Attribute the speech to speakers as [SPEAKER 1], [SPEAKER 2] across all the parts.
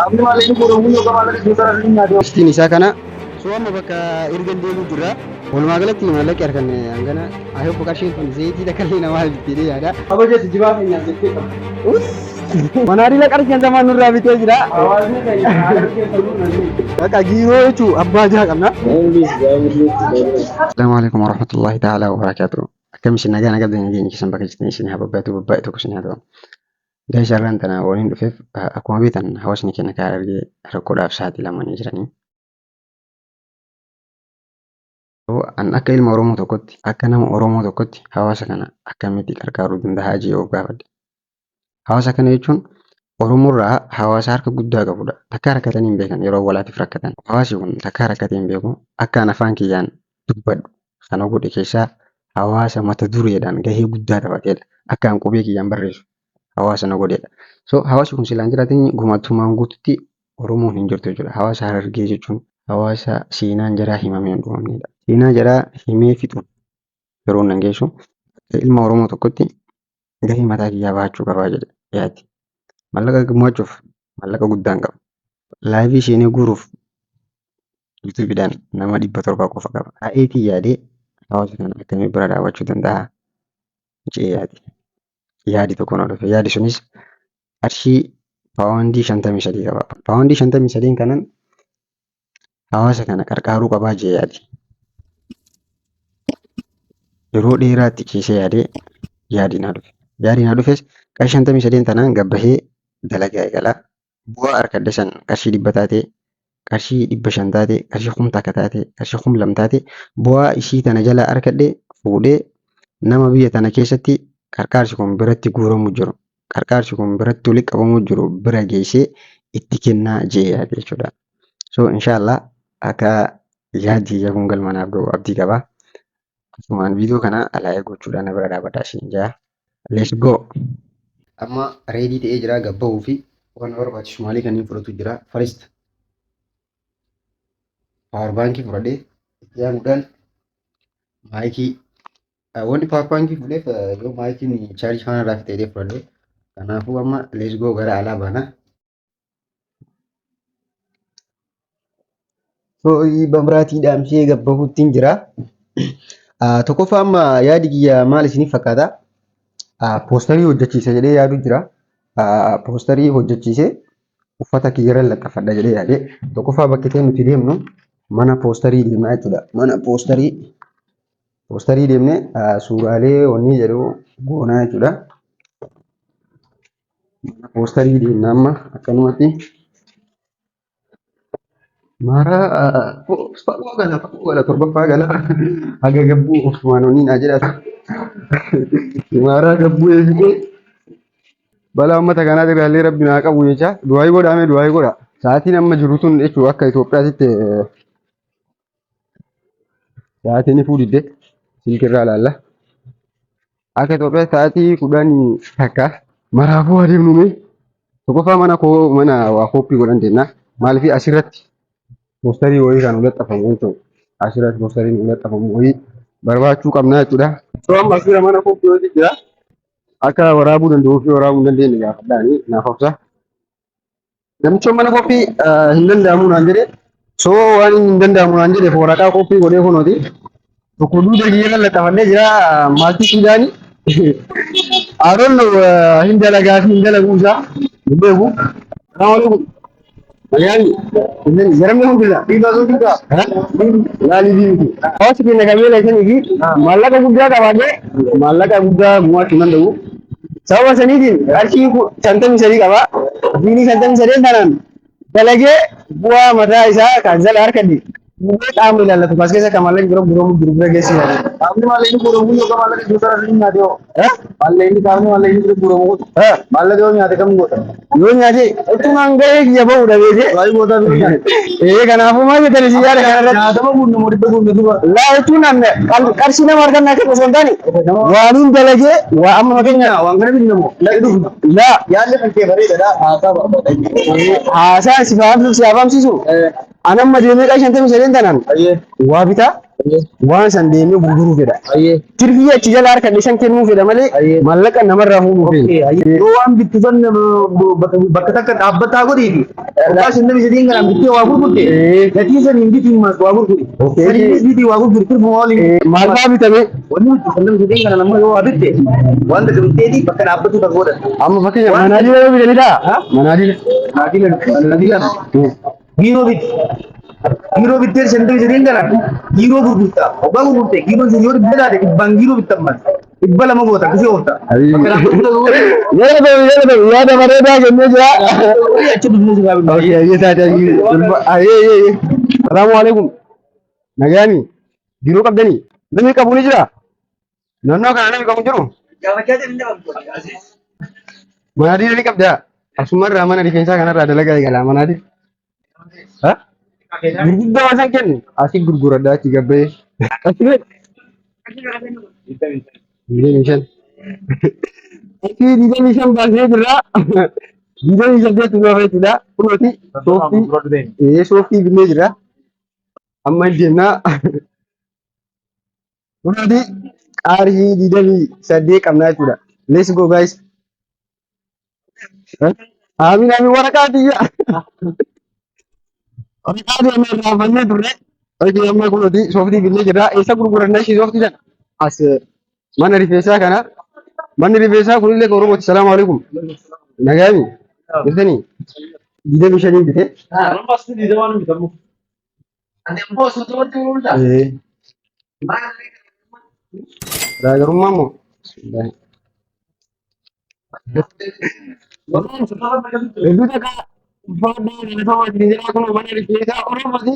[SPEAKER 1] Qaamni maallaqni guuramu yookaan maallaqni guutaa irratti nyaatee.
[SPEAKER 2] Listiin isaa kana. So amma bakka ergan deemuu jirra. Walumaa galatti maallaqi arganne hangana. I hope qarshiin kun zayitii takka illee namaa bitti jedhee yaada.
[SPEAKER 1] Kabaja jibaa keenyaaf jettee qabda.
[SPEAKER 2] Manaadila qarshii 50 nurraa bitee jira.
[SPEAKER 1] Hawaasni keenya haala keessa jiru namni.
[SPEAKER 2] Bakka giiroo jechuun abbaa jaha qabna. Assalamu alaikum warahmatullahi ta'ala wabarakatuh. Akkam isin nagaa nagaa nageenya keessan bakka jirtan isin haa babbaatu babbaa'e tokko isin haa ta'u. Guys har'aan tana waliin dhufeef akkuma beektan hawaasni keenya karaa argee rakkoodhaaf saaxilamanii jiranii. An akka ilma Oromoo tokkotti akka nama Oromoo tokkotti hawaasa kana akkamitti qarqaaruu danda'a jee of gaafadhe. Hawaasa kana jechuun Oromoorraa hawaasa harka guddaa qabudha. Takkaa rakkatanii hin beekan yeroo walaatiif rakkatan. Hawaasi kun takkaa rakkatee hin beeku. Akka an afaan kiyyaan dubbadhu kana godhe keessaa hawaasa mata dureedhaan gahee guddaa taphateedha. Akka an qubee kiyyaan barreessu hawaasa na godheedha. So hawaasi kun silaan jiraatin gumaatumaan guututti Oromoon hin jirtu jechuudha. Hawaasa Harargee jechuun hawaasa seenaan jaraa himamee hin dhumamneedha. Seenaa jaraa himee fixuuf yeroo nan geessu ilma Oromoo tokkotti gahee mataa kiyyaa bahachuu qabaa jedhe yaadi. Mallaqa gumaachuuf mallaqa guddaa hin qabu. Laayivii seenee guuruuf yuutuubiidhaan nama 700 qofa qaba. Taa'eetii yaadee hawaasa kana akkamii bira dhaabachuu danda'a jedhee yaade. Yaadi tokko na dhufe. Yaadi sunis qarshii paawundii 53 qaba. Paawundii 53 kanan hawaasa kana qarqaaruu qabaa jedhee yaade. Yeroo dheeraatti keessa yaadee yaadi naa dhufe. Yaadi naa dhufes qarshii 53 tanaan gabbahee dalagaa eegala. Bu'aa argadhe san qarshii 100 taate, qarshii 500 taate, qarshii 1000 taate, qarshii 2000 taate bu'aa ishii tana jalaa argadhe fuudhee nama biyya tana keessatti qarqaarsi kun biratti guuramu jiru, qarqaarsi kun biratti walitti qabamu jiru bira geessee itti kennaa jee yaade jechuudha. So inshallah akka yaaddi kiyya kun galma naaf ga'u abdii qaba. Asumaan viidiyoo kana like gochuudhaan na bira dhaabadhaa isin jaa. Let's go. Amma reedii ta'ee jira gabbahuu fi waan barbaachisu maalii kanneen fudhatu jira. First power baankii fudhadhee itti aanuudhaan maayikii wanni power baankii fudheef yoo maayikiin chaarjii faana irraa fixee fudhadhee kanaafuu amma let's go gara alaa baana. Bamraatii dhaamsee gabbahuuttiin jira. Tokkoffaa amma yaadi kiyya maal isiniif fakkaata? Poostarii hojjechiisa jedhee yaadu jira. Poostarii hojjechiisee uffata kiyyarra laxxafadha jedhee yaade. Tokkoffaa bakki ta'e nuti deemnu mana poostarii deemnaa jechuudha. Mana poostarii poostarii deemnee suuraalee wanni jedhu goonaa jechuudha. Mana poostarii deemna amma akkanumatti. Maaraa fagoo gala fagoo gala torbaffaa gala haga gabbuu ofumaan onnii naa jedhata. Maaraa gabbuu eegitee balaa uummata kanaa irraa illee rabbi naa qabu jecha du'aayii godhaa mee du'aayii godha. Sa'aatiin amma jiru tun jechuun akka Itoophiyaatitti sa'aatiin ifuu didde silkirraa ilaalla. Akka Itoophiyaatti sa'aatii 11 maraafuu adeemnu mee tokkoffaa mana koo mana waa kooppii godhan deemna. Maaliif asirratti poostarii wayii kan laxxafamu jechuudha. Asirratti poostariin laxxafamu wayii barbaachuu qabna jechuudha. So amma asirra mana kooppii wayii jira. Akka waraabuu danda'uu fi waraabuu hin dandeenye gaafadhaani naaf obsa. Namichi mana koppii hin danda'amu naan jedhe. So waan hin danda'amu naan jedheef waraqaa koppii godhee kunooti. Tokko duuba kiyya laxxafannee jira maalti siidhaani. I don't know hin dalagaa fi hin dalaguu isaa hin beeku. Salaamu alaikum. Nagaani. Garamni kun jira. Laalii diimti. Hawaasi keenya qabeela isanii fi maallaqa guddaa qabaatee maallaqa guddaa gumaachuu hin danda'u. Sababa saniitiin qarshii 53 qaba. Diinii 53 tanaan dalagee bu'aa mataa isaa kan jala harkadhe fuudhee qaama ilaallatu as keessa kan maallaqni bira guuramu jiru bira geessu yaade.
[SPEAKER 1] Qaamni maallaqni guuramu yoo maallaqa jiru sana ni nyaate hoo? Maallaqni qaamni maallaqni bira guuramu kun maallaqa yoo nyaate kam goota?
[SPEAKER 2] Yoo nyaate uttumaan gahee kiyya ba'uu dhabeete.
[SPEAKER 1] Baay'ee gootaa bira nyaate.
[SPEAKER 2] Ee kanaafuu maal jettan isin yaada kana irratti?
[SPEAKER 1] Nyaatama guunna moo dhibba guunna duba?
[SPEAKER 2] Laa jechuun qarshii nama arganna akka osoo hin taane waaniin dalagee waa amma fakkeenya
[SPEAKER 1] Waan kana binna moo? Laa dhufna.
[SPEAKER 2] Laa
[SPEAKER 1] Yaadni kan kee bareedaadha. Haasaa barbaada.
[SPEAKER 2] Haasaa si fahamsiisu si hafaamsiisu. An amma deemee qarshii 53 tanaan
[SPEAKER 1] Ayyee.
[SPEAKER 2] waa bitaa. Waan san deemee gurguruu fedha. Tirfii achi jala harkadhe san kennuu fedha malee maallaqa namarraa fuudhuu fedha.
[SPEAKER 1] Yoo waan bittu san bakka takka dhaabbataa godhiifi waggaa 53 kanaan bittee waa gurgurte gatii saniin bitiin maas waa gurguri. Saniinis bitii waa gurguri tirfuma waliin.
[SPEAKER 2] Maal fa'aa bitame?
[SPEAKER 1] Wanni bittu 53 kanaan amma yoo waa bitte waan takka bitteeti bakka dhaabbatu takka godhatte.
[SPEAKER 2] Amma fakkeenya manaadila yoo bitanii ta'a. Manaadila.
[SPEAKER 1] Manaadila. Giiroo bitti. Giiroo bittee 53 kana giiroo gurgurta. Waggaa gurgurte giiroon sun yoo 100 taate 100n giiroo bitta ammas. 200 goota akkasii oofta. Bakka dhaabbatu takka godhatte.
[SPEAKER 2] Yaada yaada yaada bareedaa kennee jira.
[SPEAKER 1] Achi bizinesi gaabii.
[SPEAKER 2] Okay, ayyee taate ayyee. Ayyee ayyee ayyee. Salaamu alaikum. Nagaani. Giiroo qabdanii. Namni qabu ni jira. Naannoo kana namni qabu hin jiru. Manaadila ni qabdaa. Asumarraa mana rifeensaa kanarraa dalagaa eegala manaadila. Ha? Gurguddaa waan isaan kennu asii gurguradhaa achi gabbee. Asii gad. 25. Asii 25 baasnee jirra. 28 nu hafa jechuudha. Kunooti sooftii sooftii binnee jirra. Amma hin deemnaa. Kunooti qarshii 28 qabnaa jechuudha. Let's go guys. Amiin amiin waraqaa tiyya. Waraqaa tiyya amma irraa fannee turre. Hojii amma kunooti sooftii binnee jirra. Eessa gurguranna ishii sooftii sana? As mana rifeensaa kana. Manni rifeensaa kunillee kan Oromooti. Salaamu alaikum. Nagaami. Jirtanii? 25 bite. Ee. Garaagarummaa moo? Bismillah. Hedduu takka ulfaadhaa galatoomaa isin jedhaa kun mana rifeensaa Oromooti.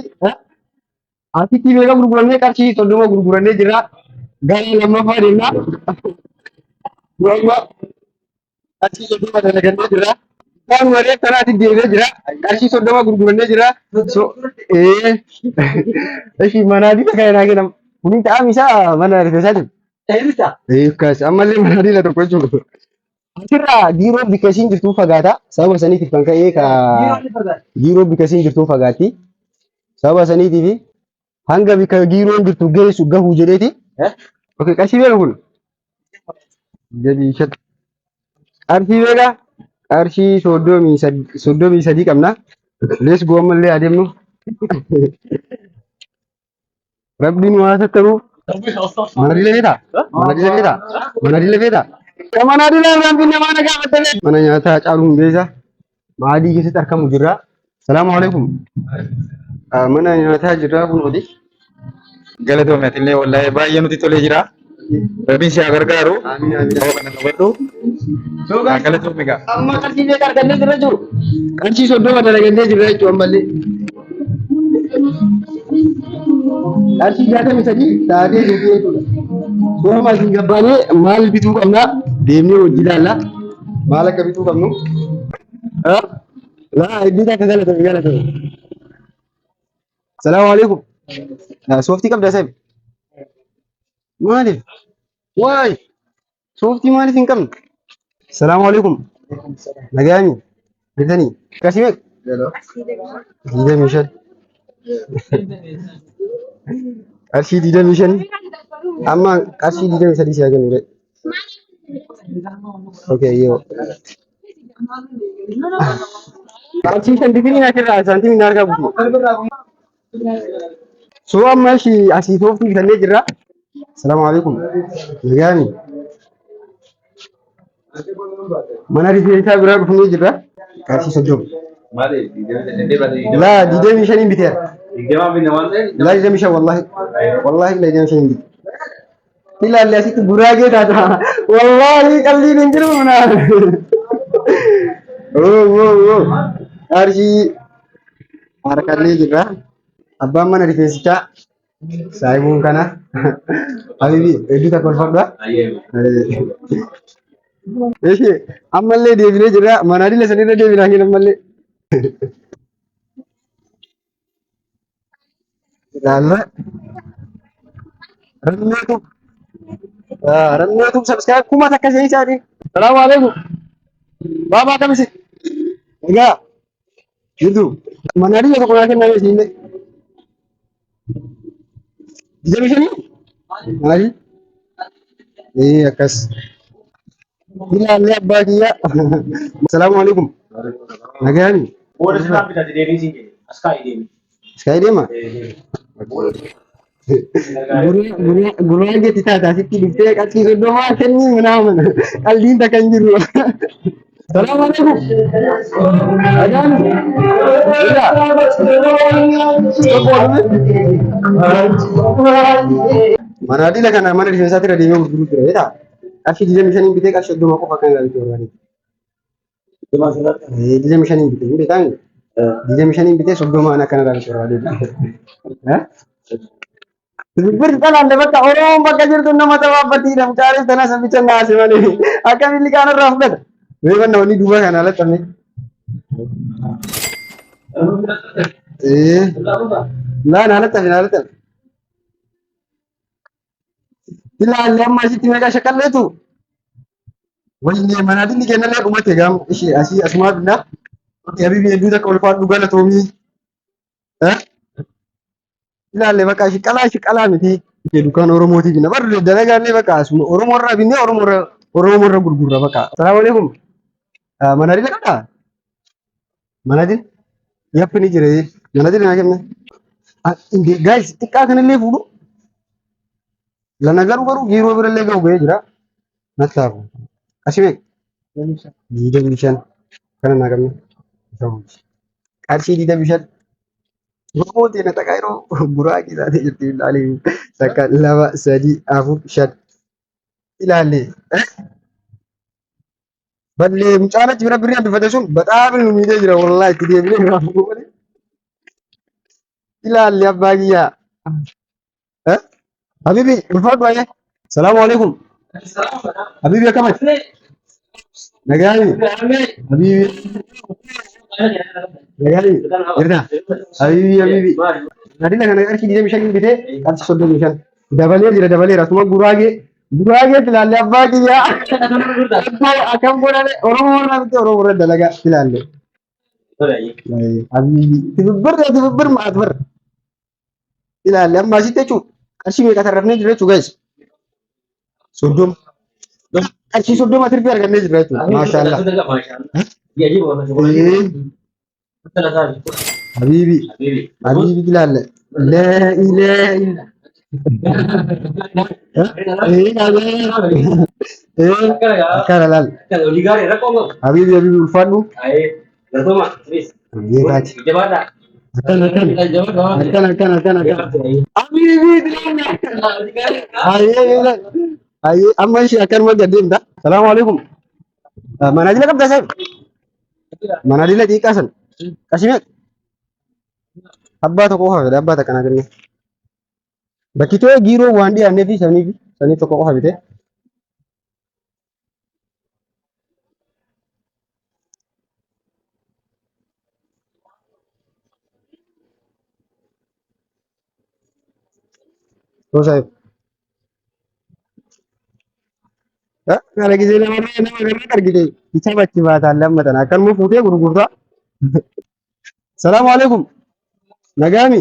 [SPEAKER 2] Asitti meeqa gurgurannee qarshii 30 gurgurannee jirra. Gara lammaffaa deemna. Amma qarshii 30 dalagannee jirra. Isaan warreen kanaatti deemee jira. Qarshii 30 gurgurannee jira. So, eshi manaa diina kana naa kennamu. Kuni ta'am isaa mana rifeensaati. Kaas ammallee mana diina tokko jechuudha. Asirraa giiroo bikka isiin jirtuu fagaata. Sababa saniitiif kan ka'ee ka giiroo bikka isiin jirtuu fagaatti. Sababa saniitiif hanga bikka giiroon jirtu geessu gahu jedheeti. Okay, qarshii meeqa kun? 25. Qarshii meeqa? Qarshii 33 qabna. Let's go ammallee adeemnu. Rabbiin waa sattaru. Mana dila feetaa? Mana dila feetaa? Mana dila feetaa? Mana dila rabbiin namaa na gaafatte. Mana nyaataa Caaluu Hundeessaa maadii keessatti argamu jirra. Salaamu alaikum. Mana nyaataa jirra kun hojii.
[SPEAKER 3] Galatoomi atillee wallaahi baay'ee nutti tolee jira. Rabbiin si haa gargaaru.
[SPEAKER 2] Amiin amiin.
[SPEAKER 3] Ta'uu kana hubadhu. Galatoomi gaa.
[SPEAKER 2] Amma qarshii meeqa argannee jirra jiru? Qarshii 30 dalagannee jirra jechuudha ammallee. Qarshii 63 taatee jirti jechuudha. Sooma asiin gabbaanee maal bituu qabna? Deemnee hojii ilaalla. Maal akka bituu qabnu? Laa iddoo takka galatoomi galatoomi. Salaamu alaikum. Sooftii qabda sabi? Maaliif? Waay! Sooftii maaliif hin qabne? Salaamu alaikum. Nagaami. Bitanii. Qarshii meeqa? 25. Qarshii 25. Amma qarshii 23 si haa kennu. Okay, yoo. Qarshii shan difini asirraa saantimii na harkaa buti. So amma ishii asii sooftii bitannee jirra. Salaamu alaikum. Nagaani. Mana rifeensaa biraa dhufnee jirra. Qarshii 30. Laa 25 biteera. Laa 25 wallahi. Wallahi laa 25 bite. Ilaalle asitti guraagee taata. Wallahi qalliin hin jiru manaa. Oo oo oo. Qarshii harkallee jirra. Abbaan mana rifeensichaa saahibuun kana. Habibi hedduu takka ulfadha. Eshi ammallee deebinee jirra. Mana adila sanirra deebinaa hin ammallee. Ilaalla. Rammeetu. Rammeetu subscribe 1000 seensaati. Salaamu alaikum. Baabaa kamisi. Egaa jirtu. Mana adila tokko naa kenname siinne. 25? Maali? Ee akkas. Ilaallee abbaa kiyya. Salaamu alaikum. Nagaani.
[SPEAKER 1] Booda sirraa bitate deebii siin jedhe. As kaa'ii deemi.
[SPEAKER 2] Iskaay deema? Guraagetti taata asitti dhuftee qarshii 30 kennii minaamin qaldiin takka hin jiru. Salaamu alaikum. Nagaani. Manaadila kana mana rifeensaatti irra deemee gurguruu ture beektaa? Qarshii 25 bitee qarshii 30 qofa kan irraa bitee barbaade. 25 bitee hin beektaa? 25 bitee 30 akkana irraa bitee barbaade. Birri dhalaan bakka Oromoon bakka jirtu nama tabaabbattiidha. Mucaanis tana sabicha naase malee akkamiin liqaan irraa fudhata. Mee banna wanni duuba kana alatti amne. Laa naalatti hafe naalatti hafe. Ilaalle amma asitti meeqa shakalleetu. Wayne manaadinni kennallee dhumate gaam ishee asii asumaa binnaa. Habibi hedduu takka ulfaadhu galatoomii. Ilaalle bakka shiqalaa shiqalaa miti. Dukaan Oromootii binna. Barri dalagaallee bakka asuma Oromoo irraa binnee Oromoo irra gurgurra bakka. Salaamu alaikum. Manaadina qabdaa? Manaadina? Yappi ni jira. Manaadina naa kenne. Guys xiqqaa kanallee fuudhu. Lana garuu garuu giiroo birallee gahu gahee jira. Natti haafu. Asii meeqa? 25. Kana naa qabne. Qarshii 25. Oromoo teena takka yeroo guraagee taatee jirti ilaalee takka lama sadii afur shan ilaalee. Ballee mucaan achi bira birrii hambifate sun baxaafni nu miidhee jira wallaahi itti deebinee irraa fuudhuu malee. Ilaalle abbaa kiyyaa. Habibi ulfaadhu baay'ee. Salaamu alaikum. Habibi akkamati? Nagaani. Habibi. Nagaani. Jirta. Habibi habibi. Nadila kana qarshii 25 bitee qarshii 35. Dabalee jira dabaleera. Asuma guraagee guraagee filaalle abbaa kiyyaa. Akkam godhame Oromoo irraa bitee Oromoo irra dalagaa filaalle. Habibi. Tibibbir tibibbir maat bar. Ilaalle amma asitti jechuun qarshii meeqa tarrafnee jirra jechuudha guys. 30. Qarshii 30 tirfii argannee jirra jechuudha. Maashaallah. Habiibi. Habiibi ilaalle. Laa ilaaha illa. Akkana laal. Habiibi habiibi ulfaadhu. Yeetaati. Akkana akkana. Akkana akkana akkana akkana. Habiibi Hayyee hayyee amma ishee akkanuma gad deemta. Salaamu alaikum. Manaajila qabdaa saahiba? Manaajila xiqqaa san. Qarshii meeqa? Abbaa tokko qofa fedha abbaa takka naa kenne. Bakki too giiroo waan dhiyaannee fi saniif saniif tokko qofa bite. Too saahiba. Kana gisee namarraa nama irratti argite isa bakki baataan lammatan akkanuma fuutee gurgurtaa. Salaamu alaikum. Nagaami.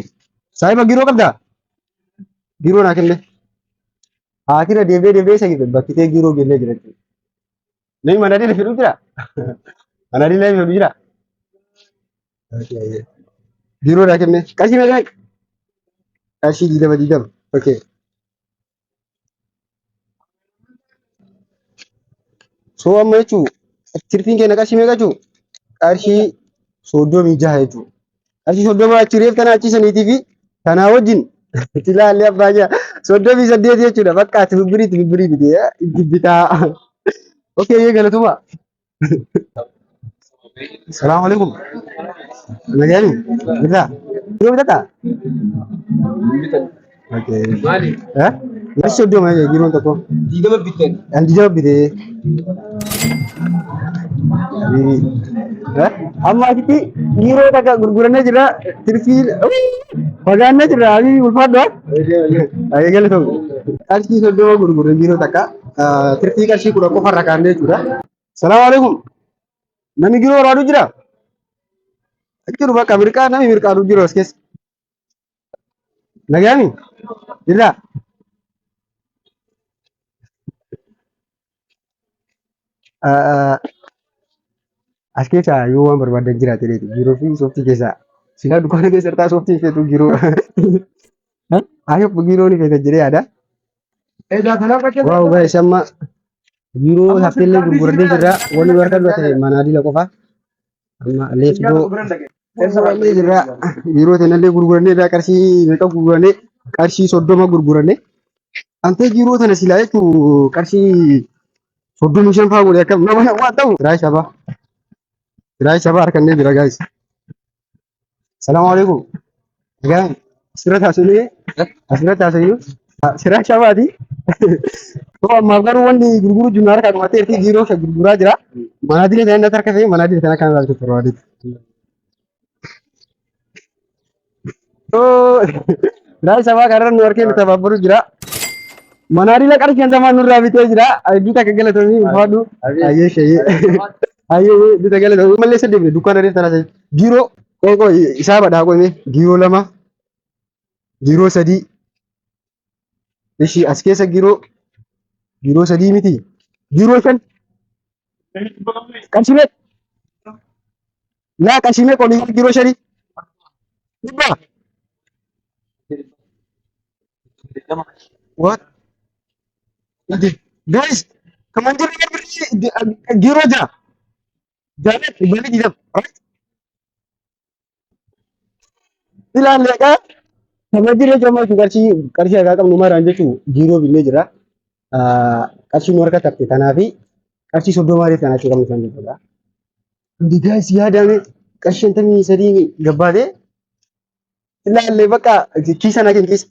[SPEAKER 2] Saahiba giroo qabdaa? Giroo naa kenne. Haakira deebee deebee isa gibe bakkitee giroo gennee jira jechuudha. Namni mana dila fedhu jira? Mana dila fedhu jira? Giroo naa kenne. Qarshii meeqa? Qarshii 20 20. Okay. So amma jechuun tirfiin keenya qarshii meeqa jechuun qarshii 36 jechuudha. Qarshii 30 achi reef tana achi saniitii fi tanaa wajjin ilaallee abbaa jaa 38 jechuudha. Bakka ati bibbirii itti bibbirii biti itti bitaa. Okey yee galatuma. Salaamu alaikum. Nagaani? Bitaa? Yoo bitataa? Okay.
[SPEAKER 4] Maali?
[SPEAKER 2] Eh? Qarshii 30 giroon tokko.
[SPEAKER 4] 20 bittan.
[SPEAKER 2] An 20 bitee. Habibi. Eh? Amma asitti giiroo takka gurgurannee jira. Tirfii fagaannee jira. Habibi ulfaadhu. Ayee galatoomi. Qarshii 30 gurgurre giiroo takka. Tirfii qarshii 10 qofa irra kaannee jechuudha. Salaamu alaikum. Namni giroo barbaadu jira? Jiru bakka mirqaa namni mirqaatu jiru as keessa. Nagaami? Jirraa? As keessaa yoo waan barbaadan jiraate leeti. Giiroo fi sooftii keessaa. Silaa dukkaana keessa irraa sooftii hin feetu giiroo. Ayyof giiroo ni feeta jedhee yaada. Waaw guys, amma giiroo hafteellee gurguradhee jirra. Wanni nu harka dura ta'e manaadila qofa. Amma let's go. Gurgurannee jirra. Giiroo tanallee gurgurannee irraa qarshii meeqa gurgurannee? Qarshii 30 gurgurannee. Antee giiroo tana silaa jechuun qarshii 35 fa'aa godhe akkam nama waan ta'u. Siraay sabaa. Siraay sabaa harkannee jira guys. Salaamu alaikum. Nagaan asirratti haasofnee asirratti haasofnu siraa shabaati. Too ammaaf garuu wanni gurguru jiru harkaa dhumateerti giiroo isa gurguraa jira. Manaadila tana natti harka ta'e manaadila tana kan ilaaltu barbaadetti. Too siraa sabaa kanarra nu harkee nu tabaabbaru jira. Manaadila qarshii 50 nurraa bitee jira. Hedduu takka galatoomii ulfaadhu. Ayyee shayee. Ayyee bita galatoomii mallee isa deemne dukkaana reef tana giiroo qoy qoy isaa badhaa qoy mee giiroo lama giiroo sadii ishi as keessa giiroo giiroo sadii miti giiroo shan qarshii meeqa laa qarshii meeqa olii giiroo shanii dhibba what? Guys, kaman jirru birrii giiroo jira. Jaalat dhibba digdama. Right? Ilaalleeqa. Kaman jirru jechuun amma qarshii qarshii harkaa qabnu maraan jechuun giiroo binnee jira. Qarshii nu harka tafte tanaa fi qarshii 30 reef kanaa qabnu kan jechuudha. Hundi guys yaadame qarshii 53 gabbaatee ilaallee bakka kiisa na kenni kiisa.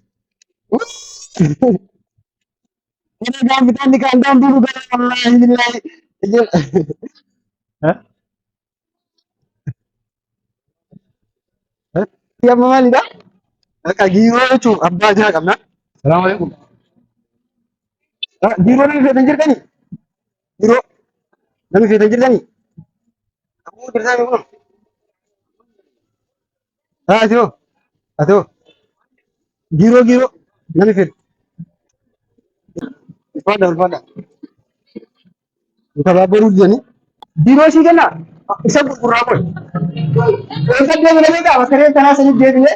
[SPEAKER 2] Kana gaafitaan ni kaan daandii nu gara wallaahi billaahi. Amma maalidha? Bakka giiroo jechuun abbaa jira qabna. Salaamu alaikum. Giiroo namni feetan jirtanii? Giiroo namni feetan jirtanii? Abuu jirtaa kun? Atoo atoo giiroo giiroo namni feetu. Ulfaadha ulfaadha. Tabaabbaruu didanii. Biiroo sii kenna isa gurguraa qoy. Eessa deemine beekaa bakka reef kanaa saniif deebine.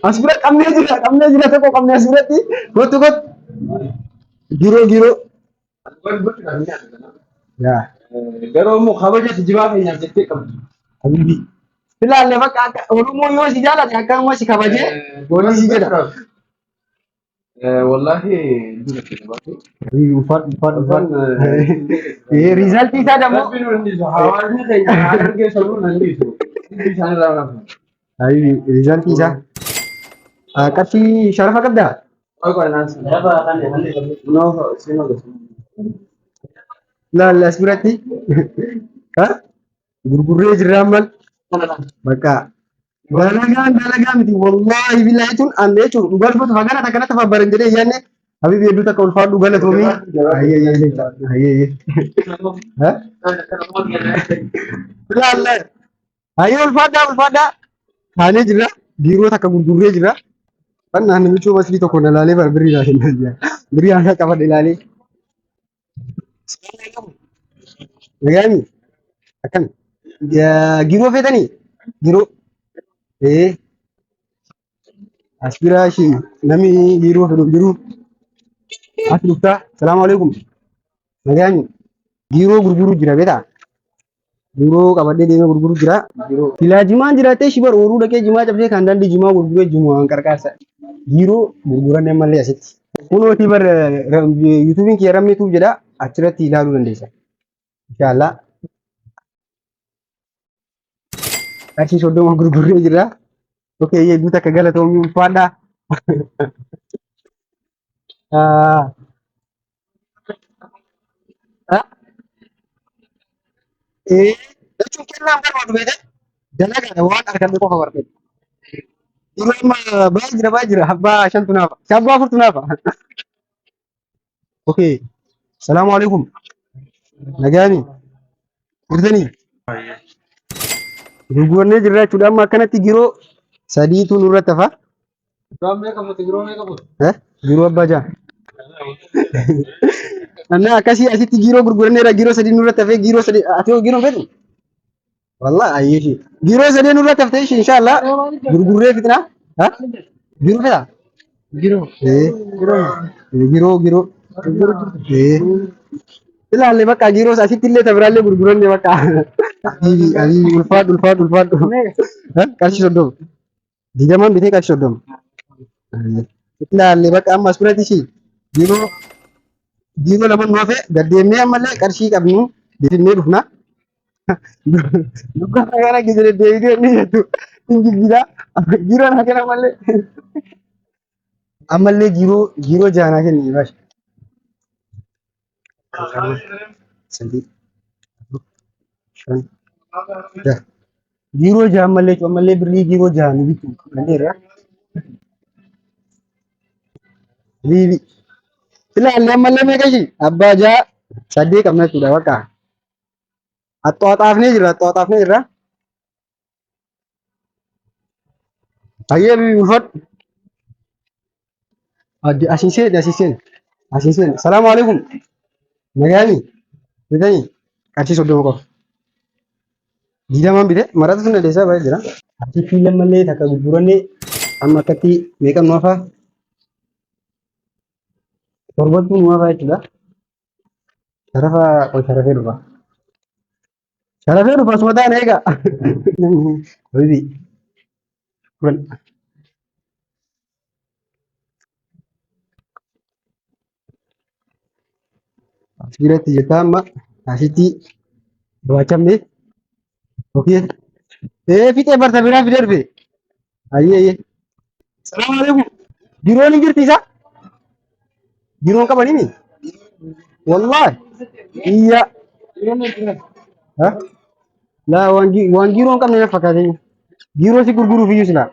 [SPEAKER 2] As bira qabnee jira qabnee jira tokko qabnee as biratti kottu kottu. Giiroo giiroo. Yaa.
[SPEAKER 1] Garuu immoo kabaja jibaa keenyaaf jettee qabdi.
[SPEAKER 2] Habibi. Ilaalle bakka akka Oromoo yoo si jaalate akkanuma si kabajee wanni si jedha.
[SPEAKER 1] Wallaahi dura keenya baatu.
[SPEAKER 2] Habibi ulfaadhu ulfaadhu ulfaadhu. Riizaltii isaa dammoo.
[SPEAKER 1] Rabbiin nu hin dhiisu. Hawaasni keenya haala argee sanuu nu hin dhiisu. Dubbii isaanii irraa nafu.
[SPEAKER 2] Habibi riizaltii isaa. Qarshii sharafa qabdaa? Laalla as biratti gurgurree jirra ammal bakka dalagaan dalagaa miti wallaahi billaahi jechuun an jechuun dhugaa dubbatu hagana takka natti fabbaran jedhee yaanne habibi hedduu takka ulfaadhu galatoomii. Ayyee ayyee ayyee. Laalla ayyee ulfaadhaa ulfaadhaa kaanee jirra biiroo takka gurgurree jirra. Fannaan namichuu maslii tokko na laalee bara birrii naa kennaa jira. Birrii harkaa qabadhe ilaalee. Nagaami akkam giroo feetanii giroo ee as biraa ishii namni giroo fedhu hin jiru as dhuftaa salaamu alaikum nagaami giroo gurguruu jira beetaa giroo qabadhee deemee gurguruu jira silaa jimaan jiraattee shi bar ooruu dhaqee jimaa cabsee kan daandii jimaa gurguree jimaan qarqaarsa giroo gurguranne ammallee asitti kunooti bar yuutuubiin kiyya rammee tuub jedha achirratti ilaaluu dandeessa inshallah qarshii 30 gurgurree jirra. Okay, hedduu takka galatoomii ulfaadha. Ah, ah, Jechuun kennaan barbaadu beekte dalagaadha waan arganne qofa barbaadu. Yeroo amma baay'ee jira baay'ee jira abbaa shantu naafa abbaa afurtu naafa. Okay, salaamu alaikum. Nagaani jirtanii? Gurgurannee jirra jechuudha. Amma akkanatti giroo sadiitu nurratti hafa. Eh? Giiroo abbaa ja'a. Annaa akkasii asitti giiroo gurguranneera giiroo sadii nurratti hafee giiroo sadii ati hoo giiroo fedhu? Wallah ayyeeshi. Giiroo sadii nurratti haftee ishee inshaallah gurgurree fixna. Ha? Giiroo fedha? Giiroo. Eh. Giiroo giiroo. Eh. Ilaalle bakka giiroo asitti illee tabiraallee gurguranne bakka. Habiibi habiibi ulfaadhu ulfaadhu ulfaadhu. Ha? Qarshii 30. 20n bitee qarshii 30. Ilaalle bakka amma as biratti ishii giiroo giiroo lama nu hafe gad deemnee ammallee qarshii qabnu deemnee dhufna. Dukkaana kana keessa deddeebitee inni jettu hin jijjiira. Giiroo naa kenna ammallee. Ammallee giiroo giiroo jaha naa kenni baashi. Lama, sadii, afur, shan, jaha. Giiroo jaha ammallee ammallee birrii giiroo jaha nu bitu fudhanneerra. Riibi. Ilaalle ammallee meeqa ishii? Abbaa jaha saddeet qabna jechuudha bakka. Axxooxaafnee jirra axxooxaafnee jirra. Hayyee bibi ulfadhu. Addi asiin seeni asiin seeni asiin seeni. Salaamu alaikum. Nagaani. Bitanii qarshii 30 qofa. 20n bite marata sun adeessaa baay'ee jira. Achi fiilan malee takka gurgurannee amma akkatti meeqa nu hafaa? Torbatu nu hafaa jechuudha. Sharafa qoy sharafee dhufa. Sharafee dhufa asuma taane eega. Habibi. Shukran. As biratti jettaa amma asitti barbaachamne. Okee. Ee fixee barta biraa fidee dhufe. Ayyee ayyee. Salaamu alaikum. Biroon hin jirti isaa? Biroon qabanii mi? Wallaahi. Iyya. Ha? Laa waan waan giiroo hin qabne na fakkaate. Giiroo si gurguruuf iyyuu silaa.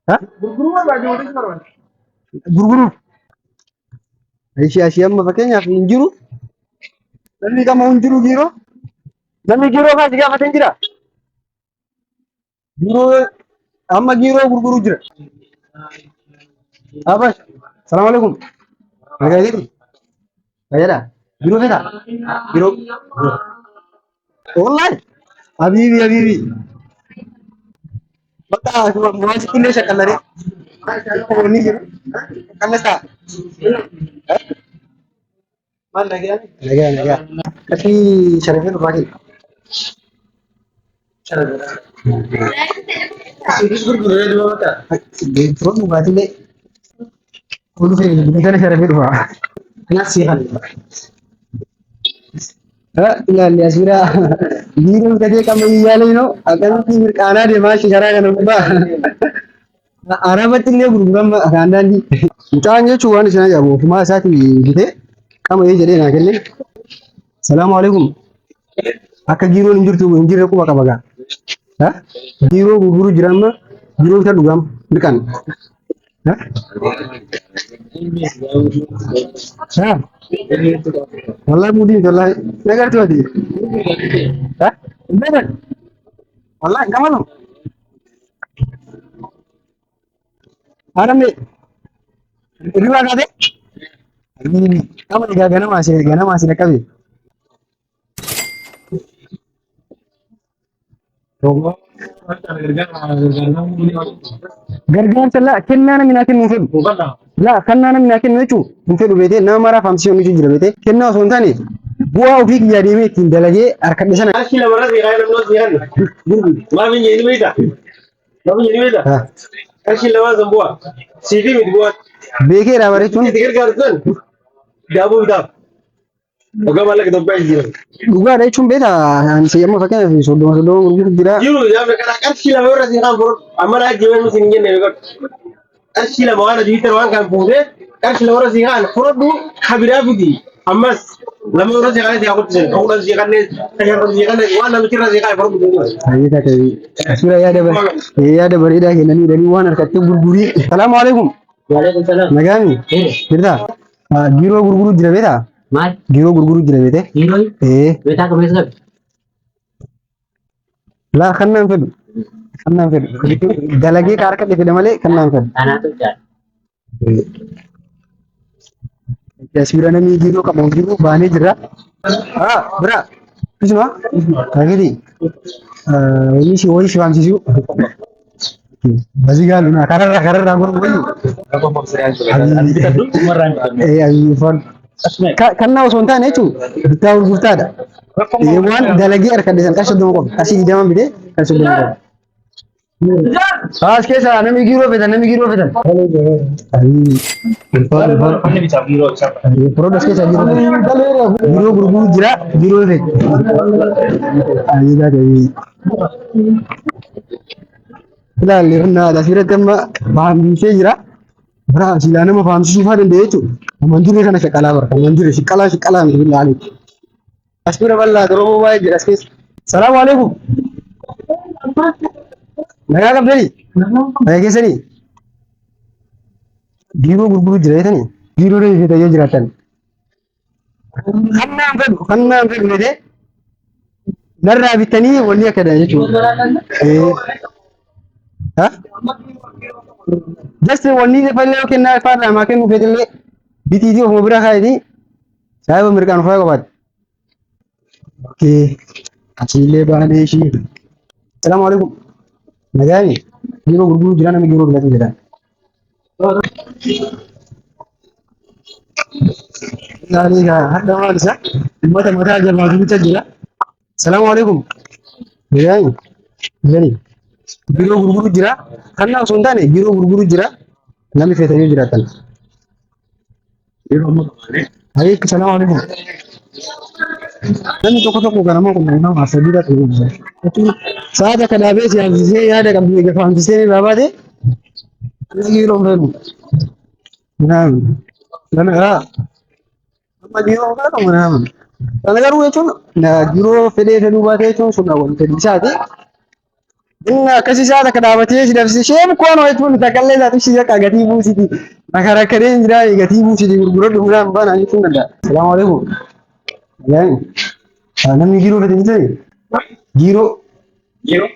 [SPEAKER 2] Ha?
[SPEAKER 1] Gurguruu barbaade horii barbaade.
[SPEAKER 2] Gurguruuf. Ishee ashii amma fakkeenyaaf hin jiru. Namni kama hin jiru giiroo. Namni giiroo fa'aa si gaafate hin jira. Giiroo amma giiroo gurguruu jira. Abash, salaam alaikum. Nagaa jirtu? Fayyaadha? Giiroo feetaa? Giiroo. Wallahi. Habiibi habiibi. Bakka waan sitti illee shaqallaree. Inni jiru. Qallastaa.
[SPEAKER 1] Maal nagaa?
[SPEAKER 2] Nagaa nagaa. Qarshii sharafee dhufaa kenna.
[SPEAKER 1] Isinis gurguree duba bakka.
[SPEAKER 2] Geejjiba dhugaatiilee. Kun dhufee kana sharafee dhufaa.
[SPEAKER 1] Kanaaf sii kan.
[SPEAKER 2] Ilaalli as bira biiroo bitatee qamma yaalee noo akkamitti mirqaanaa deemaa shi karaa kana gubbaa. Arabatti illee gurgurama afaan daandii. Mucaan jechuun waan isin ajaa'ibu ofumaa isaatii bitee qamadii jedhee naa kenne. Salaamu alaikum. Akka giiroon hin jirtu hin jirre quba qaba gaa. Ha? Giiroo gurguru jira amma giiroo isa dhugaam mirqaan. Ha? Ha? Wallahi mudiin wallahi nagartu ati. Ha? Hin beekan. Wallahi hin qabanu. Haadha hirribaa kaatee? Qama egaa ganamaa si ganamaa si dhaqqabe. Gargaarsa laa kennaa namni naa kennu hin fedhu. Laa kennaa namni naa kennu jechuun hin fedhu beetee nama maraaf hamsii oomishu jira beetee kennaa osoo hin taane bu'aa ofii kiyyaa deemee ittiin dalagee harkadhe sana.
[SPEAKER 1] Qarshii lamarra seeqaa namni osoo seeqan. Maaf hin jedhini beektaa? Maaf hin jedhini beektaa?
[SPEAKER 2] Ha.
[SPEAKER 1] Qarshii lamaan san bu'aa. Siifii miti bu'aa.
[SPEAKER 2] Beekeera bareechuun
[SPEAKER 1] Itti gargaartu san daaboo bitaaf. Waggaa maallaqa Itoophiyaa jijjiirame.
[SPEAKER 2] Dhugaadha jechuun beektaa ani si amma fakkeenyaaf 30 30 gurguru jira.
[SPEAKER 1] Jiru gaafa kana qarshii lama irra si kan furu amma naa jiru nuti hin jenne beekadhu. Qarshii lama waan adii bitan waan kan fuutee qarshii lama irra si kan fudhadhu kabiraa fidi ammas lama irra si kan si hakutti sin kudhan si kan shan si kan waan namichi irra si kan fudhadhu.
[SPEAKER 2] Hayyee takka asirra yaada yaada bareedaa kennanii jedhanii waan harkatti gurgurii. Salaamu alaikum.
[SPEAKER 4] Waalaikum salaam.
[SPEAKER 2] Nagaami. Jirtaa? Giiroo gurguruu jira beektaa?
[SPEAKER 4] Maal?
[SPEAKER 2] Giiroo gurguruu jira beekte?
[SPEAKER 4] Giiroo?
[SPEAKER 2] Ee.
[SPEAKER 4] Beekaa qabeessa qabi.
[SPEAKER 2] Laa kan naan fedhu. Kannaan fedhu. Dalagee ka harka fedha malee kannaan fedhu.
[SPEAKER 4] Anaatu jaal.
[SPEAKER 2] Asirra namni giiroo qabu jiru baanee jirra. Ah, bira. Isuma? Kaagiti. Wayii si wayii si waamsisu. Basii gaalu na kararraa kararraa godhu wayii. Eh, ayi fon. Kannaa osoo hin taane jechuun bittaa gurgurtaadha. Waan dalagee harka dhiisan qarshii 30 qofa. Qarshii 20 bitee qarshii 30 qofa.
[SPEAKER 1] As keessa namni giiroo fetan namni giiroo fetan.
[SPEAKER 2] Product keessa giiroo giiroo gurguruu jira giiroo fete. Ilaalli humnaadha asirratti amma faamsisee jira. Bara silaa nama faamsisuu faa danda'e jechuudha. Amantirree kana shaqalaa bara. Amantirree shiqqalaa shiqqalaa miti ilaalu. As bira bal'aa Oromoo baay'ee jira as keessa. Salaamu alaikum. Nagaa qabdanii? Nagaa keessanii? Biiroo gurguruu jira jettanii? Biiroo reefee yoo jiraatan. Kannaan fedhu kannaan fedhu jedhee narraa bitanii wanni akka dha jechuudha. Ha? Just wanni fallee yoo kennaa afaan namaa kennu feetillee bitiitii ofuma bira kaayetii saayiba mirqaan ufaa qabaate. Okay. Asiillee baanee ishii. Salaamu alaikum. Nagaani. Yeroo gurguruu jira namni yeroo bitatu jedhan. Ilaalee gaa hadha maal isa uummata mataa jabaatu bicha jira. Salaamu alaikum. Nagaani. Nagaani. Biroo gurguruu jira. Kannaa osoo hin taane biroo gurguruu jira. Namni feetan yoo jiraatan. Alaikum salaamu alaikum. Namni tokko tokko ganama kun nama sadii ta'u. Saada kana dhaabee si haamsisee yaada qabdu eega faamsisee ni babaate. Inni yeroo fedhu. Naam. Kana haa. Amma yeroo fedhu naam. Kana garuu jechuun yeroo fedhee fedhuu baate jechuun sun wanta isaati. Inni akkasii isaa takka dhaabatee si dabsise isheen koon jechuun takallee isaatu ishee akka gatii buusiti. Makarakkaree hin jiraa gatii buusiti gurguradhu biraan baana jechuun danda'a. Salaamu alaikum. Namni giiroo fedhe ni ta'e? Giiroo.
[SPEAKER 3] Giiroo?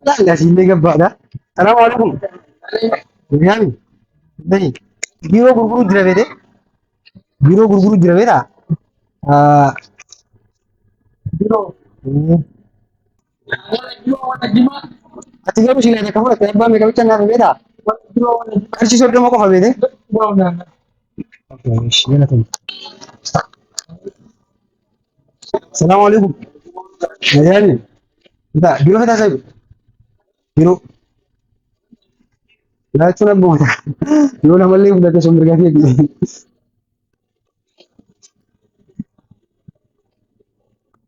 [SPEAKER 2] Laala asiillee gabbaadha. Salaamu alaikum. Nyaami. Nani. Giiroo gurguruu jira beete? Giiroo gurguruu jira beetaa? Giiroo. Ati garuu silaa takka fudhatte abbaa meeqa bicha naaf beetaa? Qarshii 30 qofa beete? Salaamu alaikum. Nagaani. Bitaa biroo fetaa sahibu. Biroo. Laachuun abbuma yoo namallee fudhate sun mirga keeti.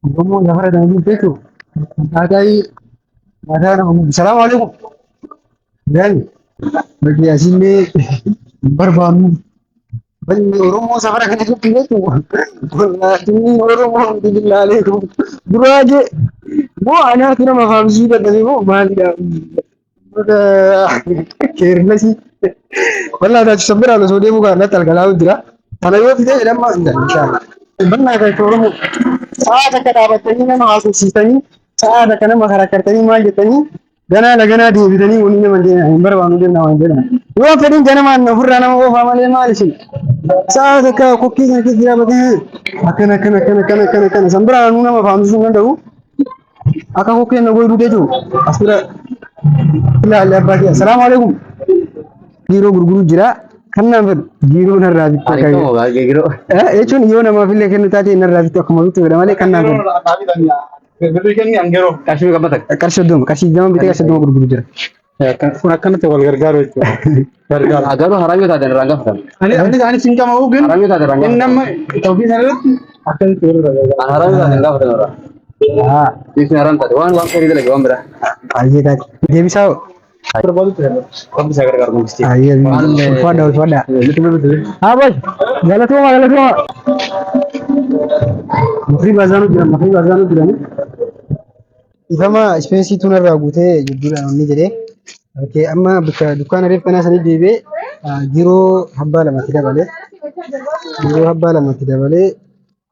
[SPEAKER 2] Oromoo safara kana jirtu jechuun akkaataa mataa nama gubu. Salaamu alaikum. Nagaani. Bakki asillee hin barbaannu. Balli Oromoo safara kana jirtu jechuun wallaahi Oromoo alhamdulillah alaikum. Guraagee moo anaatu nama faamsisuu dadhabe moo maalidha? Keerlesii. Wallaahi taachu sabbiraan osoo deemuu kan natti algalaa'u jira. Kana yoo fide jedhama hin danda'u inshallah. Bal'aa kan Oromoo sa'a takka dhaabattanii nama haasofsiistanii sa'a takka nama karakkartanii maal jettanii ganaa laganaa deebitanii wanni nama deeman hin barbaannu deemna waan jedhan. Yoo fedhin ganamaan ofirraa nama oofaa malee maal isin sa'a takka kokkii sana keessa dhaabatanii akkana akkana akkana akkana akkana akkana san biraan nama faamsisuu hin danda'u. Akka kokkeen na goyduu jechuun as bira ilaalle abbaa kiyya. Salaamu alaikum. Giiroo gurguruu jira. Kan naan fedhu giiroo narraa bittu akka Eh, jechuun yoo namaaf illee kennu taate narraa bittu akkuma bittu fedha malee kan naan fedhu.
[SPEAKER 3] Birrii kenni angeroo.
[SPEAKER 1] Qarshii meeqa takka?
[SPEAKER 2] Qarshii 30 qarshii 20 bitee qarshii 30 gurguru jira.
[SPEAKER 3] Kun akkanatti wal gargaaru jechuudha. Gargaaru.
[SPEAKER 1] Garuu haraam yoo taate irraan gaafatan.
[SPEAKER 3] Ani ani ani sin qama uugin.
[SPEAKER 1] Haraam yoo taate irraan
[SPEAKER 3] Inni
[SPEAKER 1] gaafatan.
[SPEAKER 3] amma tawfii sana irratti akkasitti wal gargaara.
[SPEAKER 1] Haraam yoo taate hin gaafatan irraa.
[SPEAKER 2] Haa
[SPEAKER 1] Dhiisni haraam taate waan waan fedhii dalage waan biraa.
[SPEAKER 2] baay'ee taate. Deebisaa hoo?
[SPEAKER 3] Barbaadutti
[SPEAKER 1] Rabbi isaa gargaaru mangistii.
[SPEAKER 2] Baay'ee ulfaadha ulfaadha. Haa boy galatooma galatooma. Mafrii baazaanuu jira mafrii baazaanuu jira. Ifama ispeensii tun irraa guutee jidduudhaan onni jedhee. Okay, amma bakka dukkaana reef kanaa sanii deebi'ee giroo habbaa lamatti dabalee giroo habbaa lamatti dabalee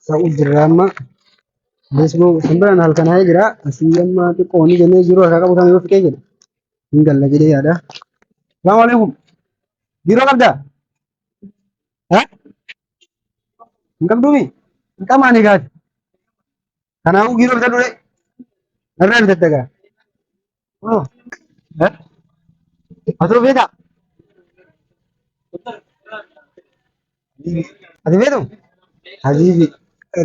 [SPEAKER 2] ta'uu jirra amma. Let's go. Simbiraan halkan haye jira. Asii amma xiqqoo ni jennee jiru harkaa qabu kana yoo fixee jedhe. Hin galla jedhee yaada. Salaamu alaikum. Biiroo qabdaa? Ha? Hin qabduumi? Hin qamaani gaati. Kanaafuu giiroo bitadhu ree. Narraa bitatta gaa. Oh. Ha? Atoo beekaa? Ati beektu? Habiibi.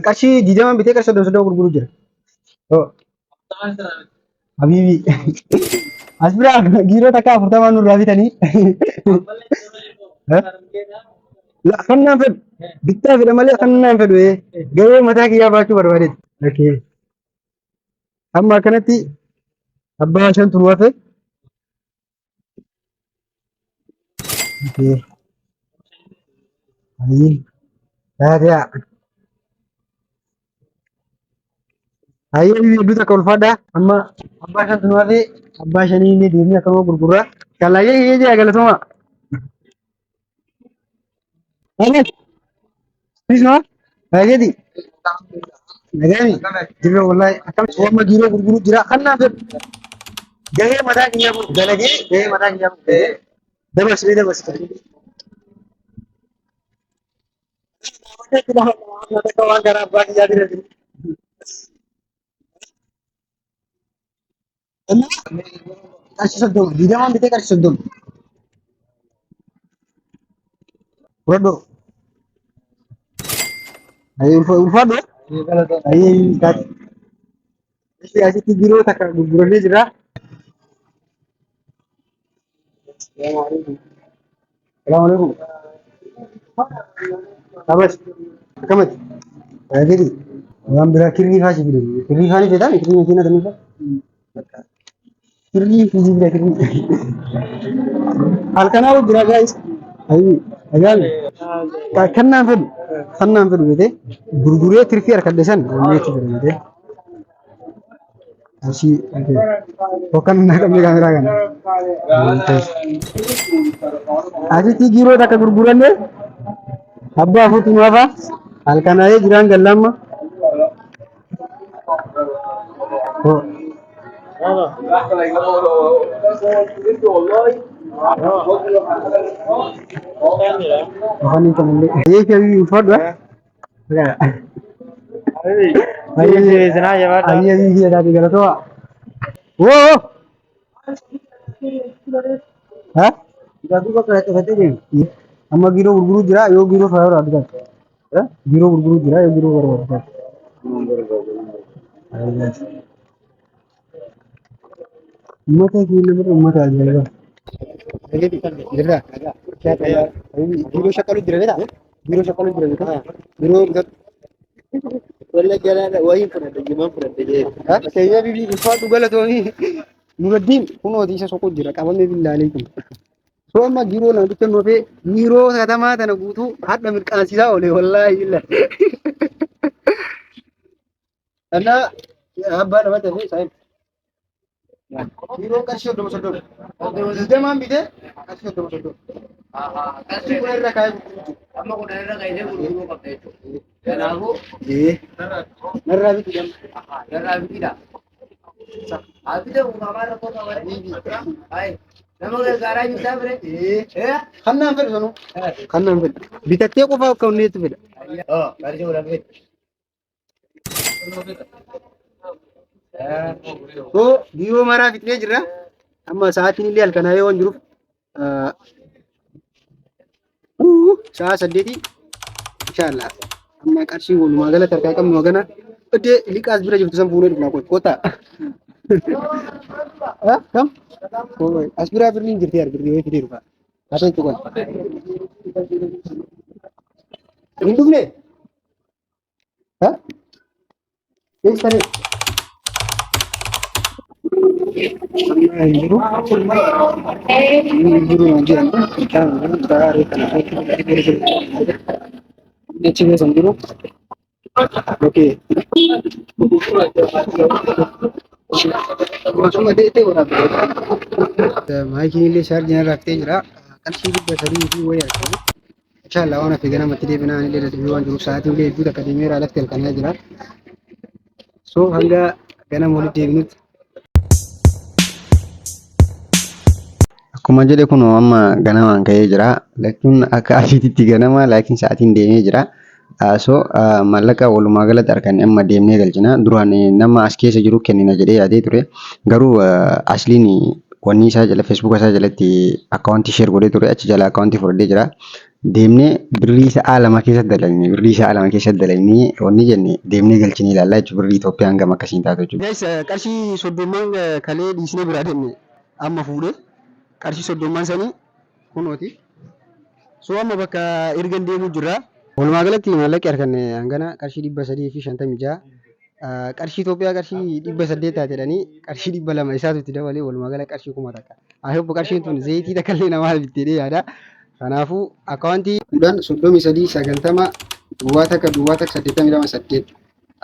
[SPEAKER 2] Qarshii 20 bitee qarshii 30 gurguru jira. Oh. Habiibi. As biraa giiroo takka 40 nurraa bitanii. La kannaan fedhu. Bittaa fedha malee kannaan fedhu. Gahee mataa kiyyaa baachuu barbaadeeti. Okay. Amma akkanatti abbaa shantu nu hafe. Okay. Ayi. Taatea. Ayi hedduu takka ulfaadha. Amma abbaa shantu nu hafe abbaa shanii inni deemnee akkanuma gurgurra. Kalaayee hiyyee jira galatooma. Ahmed. Please no. Nagadi. Nagani. Jirra wallahi akkam amma giiroo gurguru jira. Kannaa fedhu. Gahee mataa kiyyaa bulu dalagee gahee mataa kiyyaa bulu dabarsee dabarsee. Waan garaa abbaa kiyyaa jira. Qarshii 30 20n bitee qarshii 30. Fudhadhu. Ayyee ulfaadhu. Ayyee taate. Ishee asitti biroo takka gurgurannee jira. Salaamu alaikum. Salaamu alaikum. Abas. Akkamati? Gadi. Waan biraa kirrii faa si fide. Kirrii faa ni feetaa? Kirrii makiina tanii faa? Kirrii fi jibila kirrii. Halkanaa jira guys. Ayi, dhagaami. Kannaan fedhu. Kannaan fedhu beetee gurguree tirfii harkadhe san wanneetti fedha beetee. Qarshii hokkan naa qabne kaameraa kana. Asitti giiroo takka gurguranne abbaa afurtu nu hafa halkanaa'ee jiraan gallaamma. Afaan kanallee. Ayyee ulfaadhu. Ayyee biyya taate galatoo. Woo! Ha? Amma giiroo gurguruu jira yoo giiroo fayyaa barbaadu taate. Giiroo gurguruu jira yoo giiroo barbaadu taate. Uummata keenya bira uummata ajaa'ibaa. Jirra. Giiroo shaqalu jira beektaa? Giiroo shaqalu jira beektaa? Giiroo bitatu.
[SPEAKER 1] Walla jalaadha wayiin fudhadha jimaan fudhadha jee.
[SPEAKER 2] Keenya bibii ulfaadhu galatoomii. Nuraddiin kunooti isa soquu jira qabamee billaalee kun. Soo amma giiroo lama bicha nu hafee giiroo katamaa tana guutuu hadha mirqaansisaa oole wallaahi billaahi. Annaa abbaa lama ta'e saayib. Giiroon qarshii 30 30. 20n bitee qarshii 30 30. Qarshii 10 irra kaa'ee gurguruu jiru.
[SPEAKER 1] Amma 10 irra kaa'ee gurguruu qabda jechuudha. Kanaafuu
[SPEAKER 2] Ee. Narraa bitu jamma.
[SPEAKER 1] narraa bitidha. Haa bitamu qaamaa rakkoo qaba. Hayi nama gargaaraa jirtaa bire.
[SPEAKER 2] Ee. Kannaan fedhu sanuu. Kannaan fedhu. Bitattee qofa akka onneetti fedha.
[SPEAKER 1] Qarshii 10 fedhu.
[SPEAKER 2] So biiroo maraa fixnee jirra. Amma sa'aatiin illee halkanaa yoo waan jiruuf sa'a 8 inshaallah. Amma qarshii walumaa galatti harkaa qabnu hagana. Iddee liqaas bira jirtu san fuunee dhufna qoy kottaa. Kam? As biraa birriin jirti birrii wayii fidee dhufa. Haa tolchu qoy. Hin dhufne? Ha? Eessa ree? Amma hin jiru. Hin jiru naan jedhan. Karaa ree kana achi keessa hin jiru. Okay. Maayikiin illee shaarjii narraa fixee jira. Qarshii 300 fi wayii argame. Inshallah waan hafe ganamatti deebinaa anillee dadhabee waan jiruuf sa'aatiin illee hedduu takka deemeera alatti halkanaa jira. So hanga ganama walitti deebinutti. Akkuma jedhe kun amma ganamaan ka'ee jira. Lachuun akka asiititti ganama laakiin sa'aatiin deemee jira. So maallaqa walumaa galatti harkaan amma deemnee galchina. Duraan nama as keessa jiru kennina jedhee yaadee ture. Garuu asliin wanni isaa jala feesbuuka isaa jalatti akkaawuntii share godhee ture achi jala akkaawuntii fudhadhee jira. Deemnee birrii sa'aa 2 keessatti dalagne birrii sa'aa 2 keessatti dalagnee wanni jenne deemnee galchinee ilaallaa jechuudha. Birrii Itoophiyaa hangam akkasiin taatu jechuudha. Guys qarshii soddomman kalee dhiisnee biraa deemne amma fuudhee qarshii soddomman sanii kunooti. So amma bakka ergan deemuu jirra. Walumaa galatti maallaqi arganne hangana qarshii 356 qarshii Itoophiyaa qarshii 800 taate jedhanii qarshii 200 isaatu itti dabalee walumaa gala qarshii 1000. I hope qarshiin tun zayitii takka illee namaa bitteedhee yaada. Kanaafuu akkaawuntii 10 33 90 0 1 0 1 82 8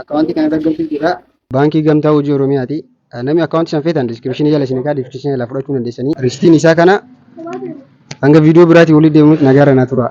[SPEAKER 2] akkaawuntii kana irra jira. Baankii Gamtaa Hojii Oromiyaati. Namni akkaawuntii san feetan description jala isin kaa description jala fudhachuu dandeessanii. Ristiin isaa kana hanga viidiyoo biraatii walitti deemnutti nagaarra naa tura.